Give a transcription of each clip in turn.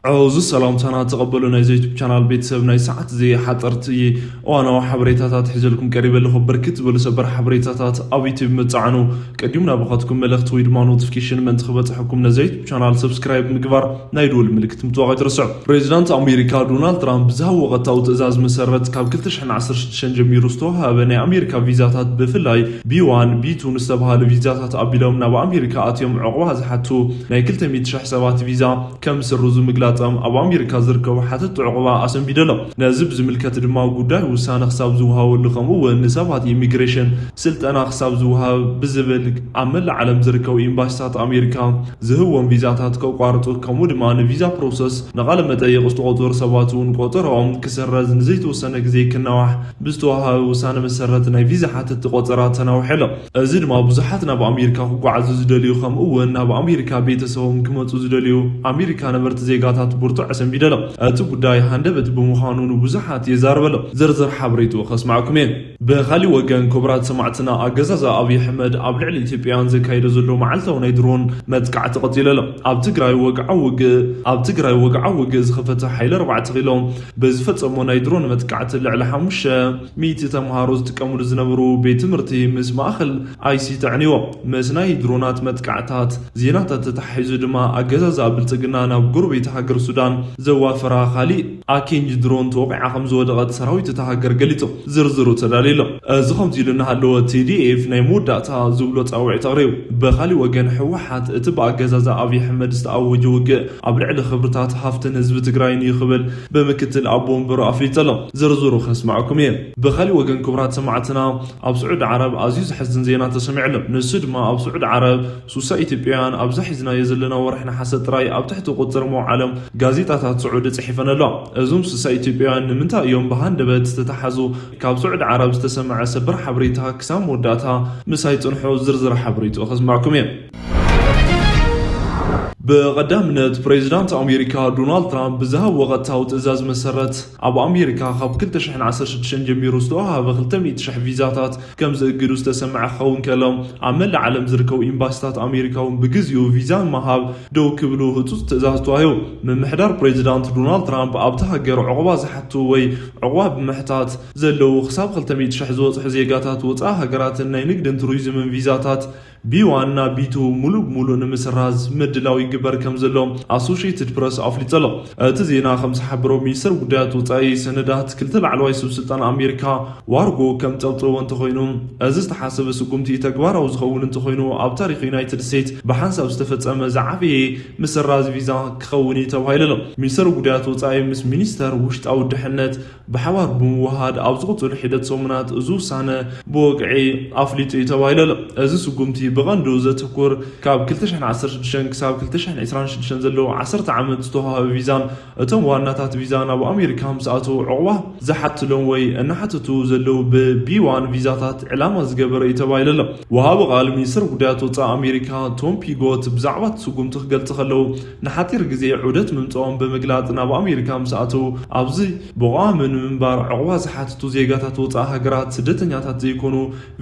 ዓውዚ ሰላምታና ተቐበሉ። ናይ ዩቱብ ቻናል ቤተሰብ፣ ናይ ሰዓት እዚ ሓጠርቲ እዋናዊ ሓበሬታታት ሒዘልኩም ቀሪበ ኣለኹ። ብርክት ዝበሉ ሰበር ሓበሬታታት ኣብ ዩቱብ መጻዕኑ። ቀዲሙ ናባኻትኩም መልእኽቲ ወይ ድማ ኖቲፊኬሽን ምእንቲ ክበጽሐኩም ነዚ ዩቱብ ቻናል ሰብስክራይብ ምግባር፣ ናይ ደወል ምልክት ምጥዋቕ ኣይትረስዑ። ፕሬዚዳንት ኣሜሪካ ዶናልድ ትራምፕ ብዝሃብዎ ቀጥታዊ ትእዛዝ መሰረት፣ ካብ ክልተ ሽሕን ዓሰርተ ሽዱሽተን ጀሚሩ ዝተዋሃበ ናይ ኣሜሪካ ቪዛታት፣ ብፍላይ ቢ ዋን፣ ቢ ቱ ንዝተባሃሉ ቪዛታት ኣቢሎም ናብ ኣሜሪካ ኣትዮም ዕቑባ ዝሓቱ ናይ ክልተ ሚእቲ ሽሕ ሰባት ቪዛ ከም ዝስርዙ ምግላጾም ኣብ ኣሜሪካ ዝርከቡ ሓተቲ ዕቑባ ኣሰንቢዱ ኣሎ። ነዚ ብዝምልከት ድማ፣ ጉዳይ ውሳነ ክሳብ ዝወሃበሉ፣ ከምኡ እውን ንሰባት ኢሚግሬሽን ስልጠና ክሳብ ዝወሃብ ብዝብል ኣብ መላእ ዓለም ዝርከቡ ኤምባሲታት ኣሜሪካ ዝህብዎም ቪዛታት ከቋርጹ፣ ከምኡ ድማ ንቪዛ ፕሮሰስ ንቃለ መጠይቕ ዝተቖጸሩ ሰባት እውን ቆጸርኦም ክስረዝ፣ ንዘይተወሰነ ግዜ ክናዋሕ ብዝተዋሃበ ውሳነ መሰረት፣ ናይ ቪዛ ሓተቲ ቆጸራ ተናዊሑ ኣሎ። እዚ ድማ ብዙሓት ናብ ኣሜሪካ ክጓዓዙ ዝደልዩ፣ ከምኡ እውን ናብ ኣሜሪካ ቤተሰቦም ክመጹ ዝደልዩ ኣሜሪካ ነበርቲ ዜጋታት ብርቱዕ ኣሰንቢዱ ኣሎ። እቲ ጉዳይ ሃንደበት ብምዃኑ ንብዙሓት የዛርብ ኣሎ። ዝርዝር ሓበሬትኡ ከስማዕኩም እየ። ብኻሊእ ወገን፣ ክቡራት ሰማዕትና፣ ኣገዛዝ ኣብይ ኣሕመድ ኣብ ልዕሊ ኢትዮጵያውያን ዘካየዶ ዘሎ መዓልታዊ ናይ ድሮን መጥቃዕቲ ቀጺሉ ኣሎ። ኣብ ትግራይ ወግዓዊ ውግእ ኣብ ትግራይ ወግዓዊ ውግእ ዝኸፈተ ሓይሊ ኣርባዕተ ኪሎ ብዝፈጸሞ ናይ ድሮን መጥቃዕቲ፣ ልዕሊ ሓሙሽተ ሚእቲ ተምሃሮ ዝጥቀምሉ ዝነበሩ ቤት ትምህርቲ ምስ ማእኸል ኣይ ሲ ተዕንይዎ። ምስ ናይ ድሮናት መጥቃዕታት ዜናታት ተተሓሒዙ ድማ፣ ኣገዛዝ ብልጽግና ናብ ጎረቤት ሃገር ሱዳን ዘዋፈራ ካሊእ ኣኬንጅ ድሮን ተወቂዓ ከም ዝወደቐት ሰራዊት እታ ሃገር ገሊጹ። ዝርዝሩ ተዳልዩ ኣሎ። እዚ ከምዚ ኢሉ እናሃለወ፣ ቲ ዲ ኤፍ ናይ መወዳእታ ዝብሎ ጻውዒት ኣቕሪቡ። ብኻሊእ ወገን፣ ህወሓት እቲ ብኣገዛዝ ኣብይ ኣሕመድ ዝተኣወጀ ውግእ ኣብ ልዕሊ ክብርታት ሃፍትን ህዝቢ ትግራይን እዩ ክብል ብምክትል ኣቦ ወንበሩ ኣፍሊጡ ኣሎ። ዝርዝሩ ከስማዕኩም እየ። ብኻሊእ ወገን፣ ክቡራት ሰማዕትና፣ ኣብ ስዑዲ ዓረብ ኣዝዩ ዘሕዝን ዜና ተሰሚዑ ኣሎ። ንሱ ድማ፣ ኣብ ስዑዲ ዓረብ ሱሳ ኢትዮጵያውያን ኣብዛ ሒዝናዮ ዘለና ወርሒ ነሓሰ ጥራይ ኣብ ትሕቲ ቁጽጥር ምውዓሎም ጋዜጣታት ስዑዲ ጽሒፈን ኣለዋ። እዞም ሱሳ ኢትዮጵያውያን ንምንታይ እዮም ብሃንደበት ዝተታሓዙ? ካብ ስዑዲ ዓረብ ዝተሰምዐ ሰበር ሓበሬታ ክሳብ መወዳእታ ምሳይ ጽንሑ። ዝርዝር ሓበሬትኡ ከስማዕኩም እየ። ብቐዳምነት፣ ፕሬዚዳንት ኣሜሪካ ዶናልድ ትራምፕ ብዝሃብዎ ቀጥታዊ ትእዛዝ መሰረት፣ ኣብ ኣሜሪካ ካብ ክልተ ሽሕን ዓሰርተ ሽዱሽተን ጀሚሩ ዝተዋሃበ ክልተ ሚእቲ ሽሕ ቪዛታት ከም ዝእግዱ ዝተሰምዐ ክኸውን ከሎ፣ ኣብ መላእ ዓለም ዝርከቡ ኤምባሲታት ኣሜሪካ እውን ብግዜኡ ቪዛ ምሃብ ደው ክብሉ ህጹጽ ትእዛዝ ተዋሂቡ። ምምሕዳር ፕሬዚዳንት ዶናልድ ትራምፕ ኣብታ ሃገር ዕቑባ ዝሓቱ ወይ ዕቑባ ብምሕታት ዘለዉ ክሳብ ክልተ ሚእቲ ሽሕ ዝበጽሑ ዜጋታት ወጻኢ ሃገራትን ናይ ንግድን ቱሪዝምን ቪዛታት ቢ ዋን እና ቢ ቱ ሙሉእ ብሙሉእ ንምስራዝ ምድላው ይግበር ከም ዘሎ ኣሶሺየትድ ፕረስ ኣፍሊጡ ኣሎ። እቲ ዜና ከም ዝሓበሮ፣ ሚኒስትር ጉዳያት ወጻኢ ሰነዳት ክልተ ላዕለዋይ ሰብ ስልጣን ኣሜሪካ ዋርጎ ከም ጠብጥዎ እንተኾይኑ፣ እዚ ዝተሓሰበ ስጉምቲ ተግባራዊ ዝኸውን እንተኾይኑ፣ ኣብ ታሪኽ ዩናይትድ ስቴትስ ብሓንሳብ ዝተፈጸመ ዝዓበየ ምስራዝ ቪዛ ክኸውን እዩ ተባሂሉ ኣሎ። ሚኒስትር ጉዳያት ወጻኢ ምስ ሚኒስተር ውሽጣዊ ድሕነት ብሓባር ብምውሃድ፣ ኣብ ዝቕጽሉ ሒደት ሰሙናት እዚ ውሳነ ብወግዒ ኣፍሊጡ እዩ ተባሂሉ ኣሎ። እዚ ስጉምቲ ብቐንዱ ዘትኩር ካብ ክልተ ሽሕን ዓሰርተ ሽዱሽተን ክሳብ ክልተ ሽሕን ዕስራን ሽዱሽተን ዘለዉ ዓሰርተ ዓመት ዝተዋህበ ቪዛን እቶም ዋናታት ቪዛ ናብ ኣሜሪካ ምስ ኣተዉ ዕቑባ ዝሓትሎም ወይ እናሓተቱ ዘለዉ ብ ቢ ዋን ቪዛታት ዕላማ ዝገበረ እዩ ተባሂሉ ኣሎ። ወሃቢ ቃል ሚኒስትር ጉዳያት ወጻኢ ኣሜሪካ ቶም ፒጎት ብዛዕባ እቲ ስጉምቲ ክገልጹ ከለዉ፣ ንሓጺር ግዜ ዑደት ምምጽኦም ብምግላጽ፣ ናብ ኣሜሪካ ምስ ኣተዉ ኣብዚ ብቐዋሚ ንምንባር ዕቑባ ዝሓትቱ ዜጋታት ወጻኢ ሃገራት፣ ስደተኛታት ዘይኮኑ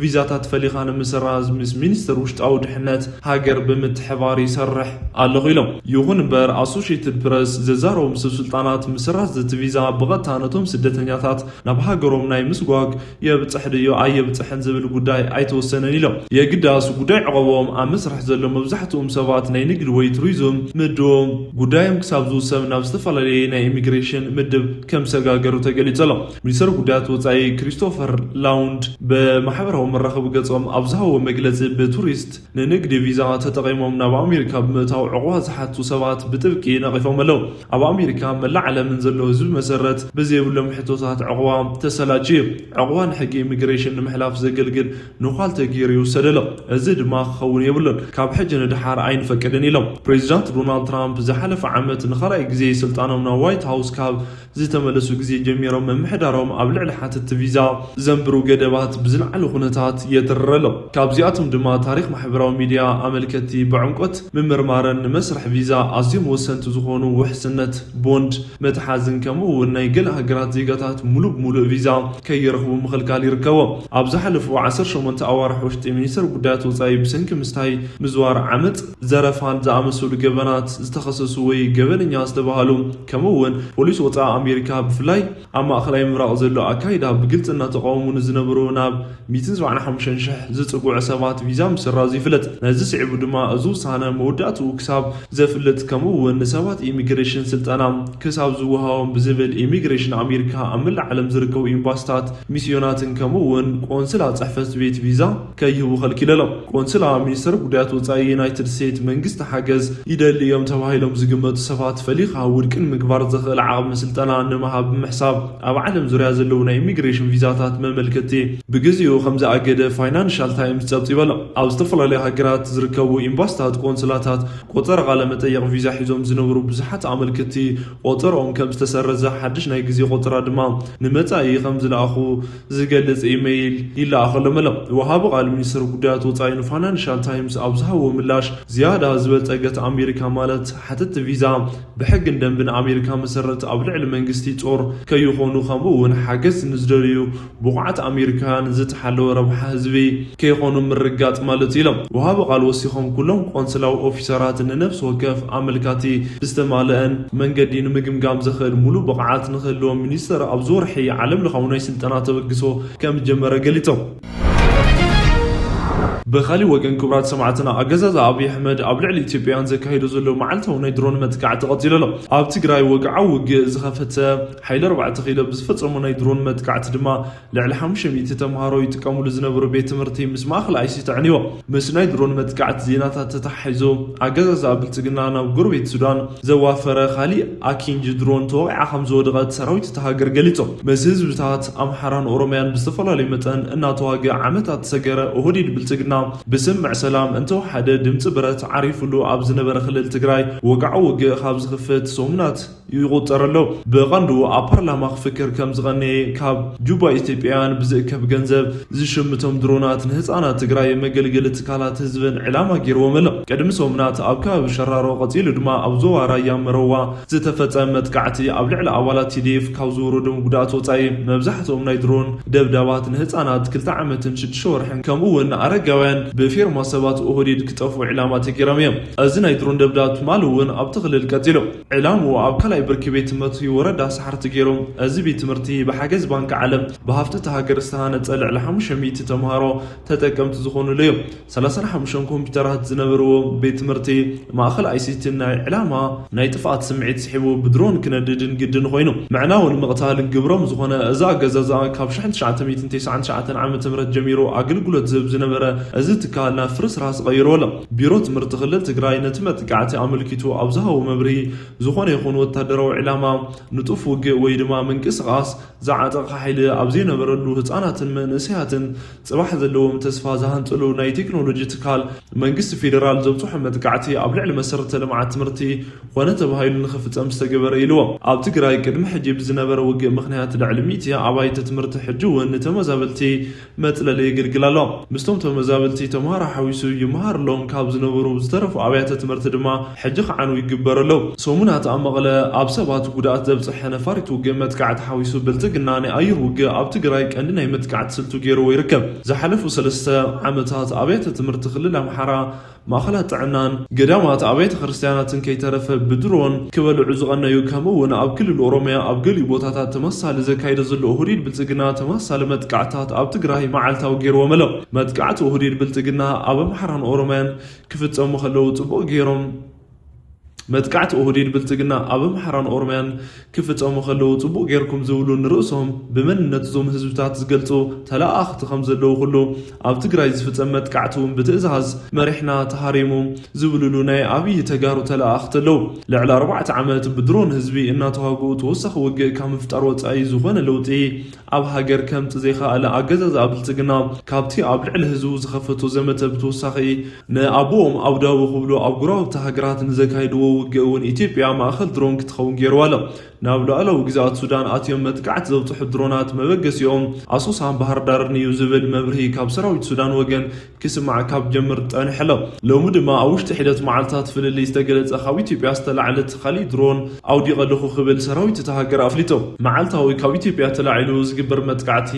ቪዛታት ፈሊኻ ንምስራዝ ምስ ሚኒስትር ውሽጣዊ ድሕነት ሃገር ብምትሕባር ይሰርሕ ኣለኹ ኢሎም። ይኹን እምበር፣ ኣሶሺየትድ ፕረስ ዘዛረቦም ሰብ ስልጣናት፣ ምስራዝ እቲ ቪዛ ብቐጥታ ነቶም ስደተኛታት ናብ ሃገሮም ናይ ምስጓግ የብጽሕ ድዩ ኣየብጽሕን ዝብል ጉዳይ ኣይተወሰነን ኢሎም። የግዳስ፣ ጉዳይ ዕቐቦም ኣብ መስርሕ ዘሎ መብዛሕትኦም ሰባት ናይ ንግዲ ወይ ቱሪዝም ምድቦም ጉዳዮም ክሳብ ዝውሰን ናብ ዝተፈላለየ ናይ ኢሚግሬሽን ምድብ ከም ዝሰጋገሩ ተገሊጹ ኣሎ። ሚኒስትር ጉዳያት ወጻኢ ክሪስቶፈር ላውንድ ብማሕበራዊ መራኸቢ ገጾም ኣብ ዝሃቦ መግለጺ፣ ብቱሪስት ንንግዲ ቪዛ ተጠቒሞም ናብ ኣሜሪካ ብምእታው ዕቑባ ዝሓቱ ሰባት ብጥብቂ ነቒፎም ኣለዉ። ኣብ ኣሜሪካ መላእ ዓለምን ዘሎ ህዝቢ መሰረት ብዘይብሎም ሕቶታት ዕቑባ ተሰላችዩ እዩ። ዕቑባ ንሕጊ ኢሚግሬሽን ንምሕላፍ ዘገልግል ንዃል ተገይሩ ይውሰድ ኣሎ። እዚ ድማ ክኸውን የብሉን። ካብ ሕጂ ንደሓር ኣይንፈቅድን ኢሎም። ፕሬዚዳንት ዶናልድ ትራምፕ ዝሓለፈ ዓመት ንኻልኣይ ግዜ ስልጣኖም ናብ ዋይት ሃውስ ካብ ዝተመለሱ ግዜ ጀሚሮም፣ ምምሕዳሮም ኣብ ልዕሊ ሓተቲ ቪዛ ዘንብሩ ገደባት ብዝለዓለ ኩነታት የትርር ኣሎ። ካብዚኣቶም ድማ ታሪኽ ማሕበራዊ ሚድያ ኣመልከትቲ ብዕምቆት ምምርማርን ንመስርሕ ቪዛ ኣዝዮም ወሰንቲ ዝኾኑ ውሕስነት፣ ቦንድ፣ መትሓዝን ከምኡ እውን ናይ ገለ ሃገራት ዜጋታት ሙሉእ ብሙሉእ ቪዛ ከይረኽቡ ምኽልካል ይርከቦ። ኣብ ዝሓለፉ ዓሰርተ ሸሞንተ ኣዋርሕ ውሽጢ ሚኒስተር ጉዳያት ወጻኢ ብሰንኪ ምስታይ፣ ምዝዋር ዓመጽ፣ ዘረፋን ዝኣመሰሉ ገበናት ዝተኸሰሱ ወይ ገበነኛ ዝተባሃሉ ከምኡ እውን ፖሊስ ወጻኢ ኣሜሪካ ብፍላይ ኣብ ማእኸላይ ምብራቕ ዘሎ ኣካይዳ ብግልፂ እናተቃወሙ ንዝነበሩ ናብ ሚእትን ሰብዓን ሓሙሽተን ሽሕ ዝፅግዑ ሰባት ቪዛ ምስራዙ ይፍለጥ። ነዚ ስዒቡ ድማ እዚ ውሳነ መወዳእትኡ ክሳብ ዘፍልጥ ከምኡ እውን ንሰባት ኢሚግሬሽን ስልጠና ክሳብ ዝወሃቦም ብዝብል ኢሚግሬሽን ኣሜሪካ ኣብ መላእ ዓለም ዝርከቡ ኤምባሲታት፣ ሚስዮናትን ከምኡ እውን ቆንስላ ፅሕፈት ቤት ቪዛ ከይህቡ ከልኪለሎም። ቆንስላ ሚኒስተር ጉዳያት ወፃኢ ዩናይትድ ስቴትስ መንግስቲ ሓገዝ ይደሊ እዮም ተባሂሎም ዝግመቱ ሰባት ፈሊኻ ውድቂ ንምግባር ዘኽእል ዓቕሚ ስልጠና ንምሃብ ብምሕሳብ ኣብ ዓለም ዙርያ ዘለዉ ናይ ኢሚግሬሽን ቪዛታት መመልከቲ ብግዜኡ ከም ዝኣገደ ፋይናንሻል ታይምስ ጸብጺበ ኣሎ። ኣብ ዝተፈላለዩ ሃገራት ዝርከቡ ኤምባሲታት ቆንስላታት ቆጸራ ቃለ መጠየቕ ቪዛ ሒዞም ዝነበሩ ብዙሓት ኣመልከቲ ቆጸርኦም ከም ዝተሰረዘ ሓድሽ ናይ ግዜ ቆጸራ ድማ ንመጻኢ ከም ዝለኣኹ ዝገልጽ ኢሜይል ይለኣኸሎም ኣሎ። ወሃቢ ቃል ሚኒስትር ጉዳያት ወጻኢ ንፋይናንሻል ታይምስ ኣብ ዝሃቦ ምላሽ ዝያዳ ዝበልጸገት ኣሜሪካ ማለት ሓተቲ ቪዛ ብሕግን ደንብን ኣሜሪካ መሰረት ኣብ ልዕሊ መንግስቲ ጾር ከይኾኑ ከምኡ እውን ሓገዝ ንዝደልዩ ብቑዓት ኣሜሪካውያን ዝተሓለወ ረብሓ ህዝቢ ከይኾኑ ምርጋጥ ማለት ኢሎም። ወሃቢ ቃል ወሲኾም ኩሎም ቆንስላዊ ኦፊሰራት ንነፍሲ ወከፍ ኣመልካቲ ብዝተማልአን መንገዲ ንምግምጋም ዘኽእል ሙሉ ብቕዓት ንክህልዎም ሚኒስተር ኣብዚ ወርሒ ዓለም ለኻዊ ናይ ስልጠና ተበግሶ ከም ዝጀመረ ገሊጾም። ብኻሊእ ወገን ክቡራት ሰማዕትና ኣገዛዝ ኣብይ ኣሕመድ ኣብ ልዕሊ ኢትዮጵያውያን ዘካይዶ ዘሎ መዓልታዊ ናይ ድሮን መጥቃዕቲ ቀጺሉ ኣሎ። ኣብ ትግራይ ወግዓዊ ውግእ ዝኸፈተ ሓይሊ ኣርባዕተ ኪሎ ብዝፈጸሞ ናይ ድሮን መጥቃዕቲ ድማ ልዕሊ ሓሙሽተ ሚእቲ ተምሃሮ ይጥቀምሉ ዝነበሩ ቤት ትምህርቲ ምስ ማእኸል ኣይሲ ተዕንይዎ። ምስ ናይ ድሮን መጥቃዕቲ ዜናታት ተተሓሒዙ ኣገዛዝ ብልጽግና ናብ ጎረቤት ሱዳን ዘዋፈረ ካሊእ ኣኪንጅ ድሮን ተወቂዓ ከም ዝወደቐት ሰራዊት እታ ሃገር ገሊጾም። ምስ ህዝብታት ኣምሓራን ኦሮምያን ብዝተፈላለዩ መጠን እናተዋገ ዓመታት ዝሰገረ ኦህዴድ ብልጽግና ብስምዕ ሰላም እንተወሓደ ድምፂ ብረት ዓሪፉሉ ኣብ ዝነበረ ክልል ትግራይ ወግዓዊ ውግእ ካብ ዝኽፍት ሰሙናት ይቑጸር ኣሎ። ብቐንዱ ኣብ ፓርላማ ክፍክር ከም ዝቐነየ ካብ ጁባ ኢትዮጵያውያን ብዝእከብ ገንዘብ ዝሽምቶም ድሮናት ንህፃናት ትግራይ መገልገሊ ትካላት ህዝብን ዕላማ ገይርዎም ኣሎ። ቅድሚ ሰሙናት ኣብ ከባቢ ሸራሮ ቀፂሉ ድማ ኣብ ዞባ ራያ መረዋ ዝተፈጸመ መጥቃዕቲ ኣብ ልዕሊ ኣባላት ቲ ዲ ኤፍ ካብ ዝወረዶም ጉድኣት ወጻኢ መብዛሕትኦም ናይ ድሮን ደብዳባት ንህፃናት ክልተ ዓመትን ሽዱሽተ ወርሕን ከምኡ እውን ንኣረጋውያን ብፌርማ ሰባት ኦህዴድ ክጠፍኡ ዕላማ ተገይሮም እዮም። እዚ ናይ ድሮን ደብዳብ ትማሊ እውን ኣብቲ ክልል ቀፂሉ። ዕላምኡ ኣብ ካልኣይ ብርኪ ቤት ትምህርቲ ወረዳ ሰሓርቲ ገይሩ። እዚ ቤት ትምህርቲ ብሓገዝ ባንኪ ዓለም ብሃፍቲ እታ ሃገር ዝተሃነፀ ልዕሊ ሓሙሽተ ሚእቲ ተምሃሮ ተጠቀምቲ ዝኾኑሉ እዩ። ሰላሳን ሓሙሽተን ኮምፒውተራት ዝነበርዎ ቤት ትምህርቲ ማእኸል ኣይሲቲ ናይ ዕላማ ናይ ጥፍኣት ስምዒት ስሒቡ ብድሮን ክነድድን ግድን ኮይኑ። ምዕናውን ምቕታልን ግብሮም ዝኾነ እዚ ኣገዛዝኣ ካብ ሽሕን ትሽዓተ ሚእትን ተስዓን ትሽዓተን ዓመተ ምህረት ጀሚሩ ኣገልግሎት ዝህብ ዝነበረ እዚ ትካል ናብ ፍርስራስ ቀይርዎ ኣሎ። ቢሮ ትምህርቲ ክልል ትግራይ ነቲ መጥቃዕቲ ኣመልኪቱ ኣብ ዝሃቦ መብርሂ ዝኾነ ይኹን ወታደራዊ ዕላማ፣ ንጡፍ ውግእ ወይ ድማ ምንቅስቓስ ዝዓጠቐ ሓይሊ ኣብ ዘይነበረሉ ህፃናትን መንእሰያትን ፅባሕ ዘለዎም ተስፋ ዝሃንፅሉ ናይ ቴክኖሎጂ ትካል መንግስቲ ፌዴራል ዘብፅሖ መጥቃዕቲ ኣብ ልዕሊ መሰረተ ልምዓት ትምህርቲ ኮነ ተባሂሉ ንክፍፀም ዝተገበረ ኢልዎ። ኣብ ትግራይ ቅድሚ ሕጂ ብዝነበረ ውግእ ምኽንያት ልዕሊ ሚእቲ ኣባይቲ ትምህርቲ ሕጂ እውን ንተመዛበልቲ መፅለሊ የገልግል ኣሎ። ምስቶም ተመዛበልቲ ተምሃሮ ሓዊሱ ይመሃር ኣለዎም ካብ ዝነበሩ ዝተረፉ ኣብያተ ትምህርቲ ድማ ሕጂ ክዓኑ ይግበር ኣለዉ። ሰሙናት ኣብ መቐለ ኣብ ሰባት ጉድኣት ዘብፅሐ ነፋሪት ውግእ መጥቃዕቲ ሓዊሱ ብልፅግና ናይ ኣየር ውግእ ኣብ ትግራይ ቀንዲ ናይ መጥቃዕቲ ስልቱ ገይርዎ ይርከብ። ዝሓለፉ ሰለስተ ዓመታት ኣብያተ ትምህርቲ ክልል ኣምሓራ ማእኸላት ጥዕናን ገዳማት ኣብያተ ክርስቲያናትን ከይተረፈ ብድሮን ክበልዑ ዝቐነዩ ከምኡ እውን ኣብ ክልል ኦሮሚያ ኣብ ገሊኡ ቦታታት ተመሳሳሊ ዘካይዶ ዘሎ ኦህዴድ ብልፅግና ተመሳሳሊ መጥቃዕታት ኣብ ትግራይ መዓልታዊ ገይርዎም ኣሎ። መጥቃዕቲ ኦህዴድ ብልፅግና ኣብ ኣምሓራን ኦሮሚያን ክፍፀሙ ከለዉ ፅቡቕ ገይሮም መጥቃዕቲ ኦህዴድ ብልፅግና ኣብ ኣምሓራን ኦሮሚያን ክፍፀሙ ከለዉ ፅቡቕ ጌርኩም ዝብሉ ንርእሶም ብመንነት እዞም ህዝብታት ዝገልፁ ተለኣኣኽቲ ከም ዘለዉ ኩሉ ኣብ ትግራይ ዝፍፀም መጥቃዕቲ እውን ብትእዛዝ መሪሕና ተሃሪሙ ዝብልሉ ናይ ኣብይ ተጋሩ ተለኣኣኽቲ ኣለዉ። ልዕሊ ኣርባዕተ ዓመት ብድሮን ህዝቢ እናተዋግኡ ተወሳኺ ውግእ ካብ ምፍጣር ወፃኢ ዝኾነ ለውጢ ኣብ ሃገር ከምፅ ዘይኸኣለ ኣገዛዝኣ ብልፅግና ካብቲ ኣብ ልዕሊ ህዝቡ ዝኸፈቶ ዘመተ ብተወሳኺ ንኣቦኦም ኣውዳቡ ክብሉ ኣብ ጎረባብቲ ሃገራት ንዘካይድዎ ውግእ እውን ኢትዮጵያ ማእኸል ድሮን ክትኸውን ገይርዋ ኣሎ። ናብ ሉዓላዊ ግዝኣት ሱዳን ኣትዮም መጥቃዕቲ ዘብፅሑ ድሮናት መበገሲኦም ኣሶሳን ባህር ዳርን እዩ ዝብል መብርሂ ካብ ሰራዊት ሱዳን ወገን ክስማዕ ካብ ጀምር ጸኒሑ ኣሎ። ሎሚ ድማ ኣብ ውሽጢ ሒደት መዓልታት ፍልልይ ዝተገለጸ ካብ ኢትዮጵያ ዝተላዕለት ካሊእ ድሮን ኣውዲቐ ኣለኹ ክብል ሰራዊት እታ ሃገር ኣፍሊጡ። መዓልታዊ ካብ ኢትዮጵያ ተላዒሉ ዝግበር መጥቃዕቲ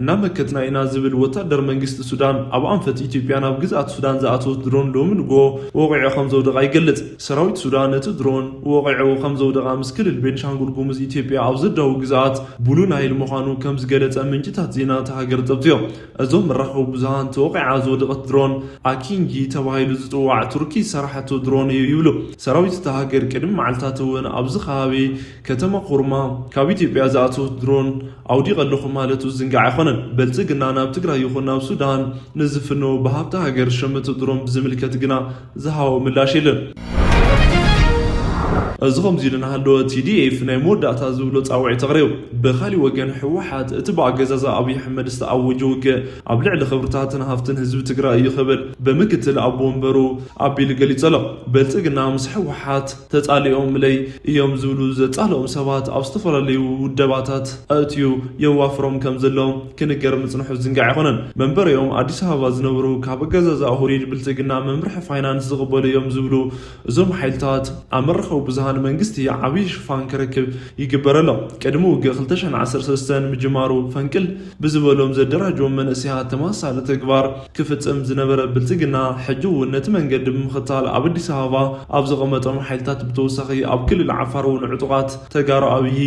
እናመከትና ኢና ዝብል ወታደር መንግስቲ ሱዳን ኣብ ኣንፈት ኢትዮጵያ ናብ ግዝኣት ሱዳን ዝኣተወት ድሮን ሎሚ ንጎ ወቒዑ ከም ዘውደቓ ይገልጽ። ሰራዊት ሱዳን እቲ ድሮን ወቒዑ ከም ዘውደቓ ምስ ክልል ቤንሻንጉል ጉሙዝ ኢትዮጵያ ኣብ ዘዳው ግዝኣት ብሉ ናይል ምዃኑ ከም ዝገለጸ ምንጭታት ዜና እታ ሃገር ጠብትዮ። እዞም መራኸቢ ብዙሃን ተወቒዓ ዝወደቐት ድሮን ኣኪንጂ ተባሂሉ ዝጽዋዕ ቱርኪ ዝሰራሐቶ ድሮን እዩ ይብሉ። ሰራዊት እታ ሃገር ቅድሚ መዓልታት እውን ኣብዚ ከባቢ ከተማ ኮርማ ካብ ኢትዮጵያ ዝኣተወት ድሮን ኣውዲቐ ኣለኹ ማለቱ ዝንጋዕ ኣይኮነን። ብልጽግና ናብ ትግራይ ይኹን ናብ ሱዳን ንዝፍነው ብሃብቲ ሃገር ዝሸመቶ ድሮን ብዝምልከት ግና ዝሃቦ ምላሽ የለን። እዚ ከምዚ ኢሉ እናሃለወ ቲዲኤፍ ናይ መወዳእታ ዝብሎ ጻውዒት ኣቕሪቡ። ብኻሊእ ወገን ህወሓት እቲ ብኣገዛዛ ኣብይ ኣሕመድ ዝተኣወጀ ውግእ ኣብ ልዕሊ ክብርታትን ሃፍትን ህዝቢ ትግራይ እዩ ክብል ብምክትል ኣቦ ወንበሩ ኣቢሉ ገሊጹ ኣሎ። ብልጽግና ምስ ህወሓት ተጻሊኦምለይ እዮም ዝብሉ ዘጻልኦም ሰባት ኣብ ዝተፈላለዩ ውደባታት ኣእትዩ የዋፍሮም ከም ዘሎ ክንገር ምጽንሑ ዝንጋዕ ኣይኮነን። መንበሪኦም ኣዲስ ኣበባ ዝነብሩ ካብ ኣገዛዛ ኦህዴድ ብልጽግና መምርሒ ፋይናንስ ዝቕበሉ እዮም ዝብሉ እዞም ሓይልታት ኣብ መራኸቢ ብዙሃን መንግስቲ ዓብዪ ሽፋን ክረክብ ይግበር ኣሎ። ቅድሚ ውግእ ክልተ ሽሕን ዓሰርተ ሰለስተን ምጅማሩ ፈንቅል ብዝበሎም ዘደራጀዎም መንእሰያት ተመሳሳሊ ተግባር ክፍጽም ዝነበረ ብልጽግና ሕጂ እውን ነቲ መንገዲ ብምኽታል ኣብ ኣዲስ ኣበባ ኣብ ዘቐመጦም ሓይልታት ብተወሳኺ ኣብ ክልል ዓፋር እውን ዕጡቓት ተጋሩ ኣብይ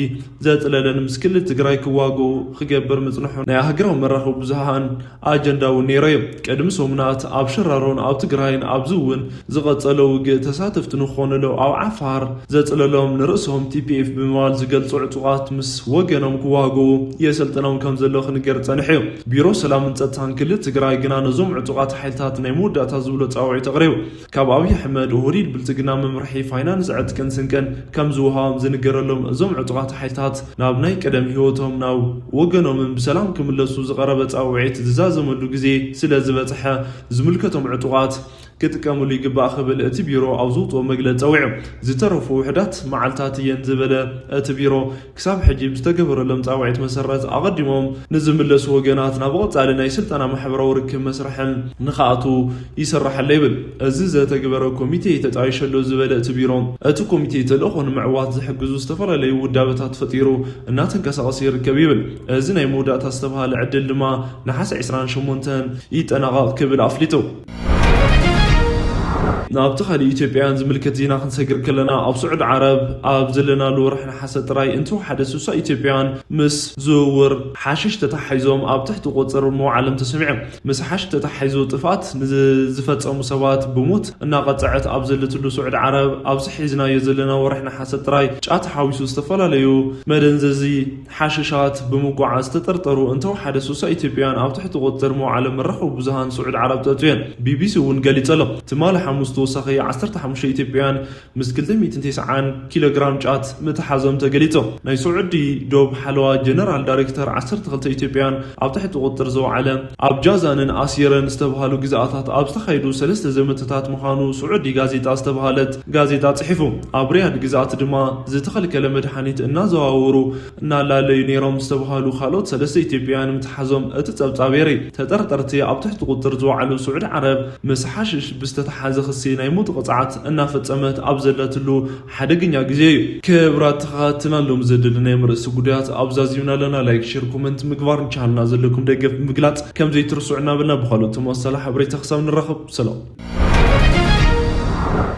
ዘጥለለን ምስ ክልል ትግራይ ክዋግኡ ክገብር ምጽንሑ ናይ ሃገራዊ መራኸቢ ብዙሃን ኣጀንዳ እውን ነይሩ እዩ። ቅድሚ ሰሙናት ኣብ ሸራሮን ኣብ ትግራይን ኣብዚ እውን ዝቐጸለ ውግእ ተሳተፍቲ ንክኾኑሉ ኣብ ዓፋር ዘጽለሎም ንርእሶም ቲፒኤፍ ብምባል ዝገልጹ ዕጡቓት ምስ ወገኖም ክዋግኡ የሰልጥኖም ከም ዘሎ ክንገር ጸኒሑ እዩ። ቢሮ ሰላምን ጸጥታን ክልል ትግራይ ግና ነዞም ዕጡቓት ሓይልታት ናይ መወዳእታ ዝብሎ ጻውዒት ኣቕሪቡ። ካብ ኣብይ ኣሕመድ ኦህዴድ ብልጽግና መምርሒ ፋይናንስ ዕጥቅን ስንቅን ከም ዝወሃቦም ዝንገረሎም እዞም ዕጡቓት ሓይልታት ናብ ናይ ቀደም ህይወቶም ናብ ወገኖምን ብሰላም ክምለሱ ዝቐረበ ጻውዒት ዝዛዘመሉ ግዜ ስለ ዝበጽሐ ዝምልከቶም ዕጡቓት ክጥቀምሉ ይግባእ ክብል እቲ ቢሮ ኣብ ዝውጥኦ መግለጺ ጸዊዑ። ዝተረፉ ውሕዳት መዓልታት እየን ዝበለ እቲ ቢሮ ክሳብ ሕጂ ብዝተገበረሎም ጻውዒት መሰረት ኣቐዲሞም ንዝምለሱ ወገናት ናብ ቐጻሊ ናይ ስልጠና ማሕበራዊ ርክብ መስርሕን ንኽኣቱ ይስራሕ ኣሎ ይብል። እዚ ዘተግበረ ኮሚቴ ተጣይሸ ኣሎ ዝበለ እቲ ቢሮ እቲ ኮሚቴ ተልእኾ ንምዕዋት ዝሕግዙ ዝተፈላለዩ ውዳበታት ፈጢሩ እናተንቀሳቐሰ ይርከብ ይብል። እዚ ናይ መወዳእታ ዝተባሃለ ዕድል ድማ ነሓሰ ዕስራን ሸሞንተን ይጠናቐቕ ክብል ኣፍሊጡ። ናብቲ ካልእ ኢትዮጵያውያን ዝምልከት ዜና ክንሰግር ከለና ኣብ ስዑድ ዓረብ ኣብ ዘለናሉ ወርሒ ነሓሰ ጥራይ እንተወሓደ ስሳ ኢትዮጵያውያን ምስ ዝውውር ሓሽሽ ተታሒዞም ኣብ ትሕቲ ቁፅር ምውዓሎም ተሰሚዑ። ምስ ሓሽሽ ተታሒዞ ጥፍኣት ንዝፈፀሙ ሰባት ብሞት እናቐፀዐት ኣብ ዘለትሉ ስዑድ ዓረብ ኣብዚ ሒዝናዮ ዘለና ወርሒ ነሓሰ ጥራይ ጫት ሓዊሱ ዝተፈላለዩ መደንዘዚ ሓሽሻት ብምጉዓዝ ዝተጠርጠሩ እንተወሓደ ስሳ ኢትዮጵያውያን ኣብ ትሕቲ ቁፅር ምውዓሎም መራኸቢ ብዙሃን ስዑድ ዓረብ ጠጥየን ቢቢሲ እውን ገሊጸ ኣሎ። ትማሊ ሓሙስ ተወሳኺ ዓሰርተ ሓሙሽተ ኢትዮጵያውያን ምስ ክልተ ሚእትን ተስዓን ኪሎ ግራም ጫት ምትሓዞም ተገሊጹ። ናይ ስዑዲ ዶብ ሓለዋ ጀነራል ዳይሬክተር ዓሰርተ ክልተ ኢትዮጵያውያን ኣብ ትሕቲ ቁጥጥር ዘውዓለ ኣብ ጃዛንን ኣሲረን ዝተባሃሉ ግዝኣታት ኣብ ዝተኻየዱ ሰለስተ ዘመተታት ምዃኑ ስዑዲ ጋዜጣ ዝተባሃለት ጋዜጣ ጽሒፉ። ኣብ ሪያድ ግዝኣት ድማ ዝተኸልከለ መድሓኒት እናዘዋወሩ እናላለዩ ነይሮም ዝተባሃሉ ካልኦት ሰለስተ ኢትዮጵያውያን ምትሓዞም እቲ ጸብጻብ የርኢ። ተጠርጠርቲ ኣብ ትሕቲ ቁጥጥር ዝወዓሉ ስዑዲ ዓረብ ምስ ሓሽሽ ብዝተተሓዘ ክሲ ናይ ሞት ቅጽዓት እናፈጸመት ኣብ ዘለትሉ ሓደገኛ ግዜ እዩ። ክቡራት ተኸታተልና ሎም ዘደለናዮም ርእሲ ጉዳያት ኣብ ዛዚምና ኣለና። ላይክ፣ ሼር፣ ኮመንት ምግባር ንቻልና ዘለኩም ደገፍ ምግላጽ ከም ዘይትርስዑ እናበልና ብኻልኦት ተመሳሳሊ ሓበሬታ ክሳብ ንራኸብ ሰላም።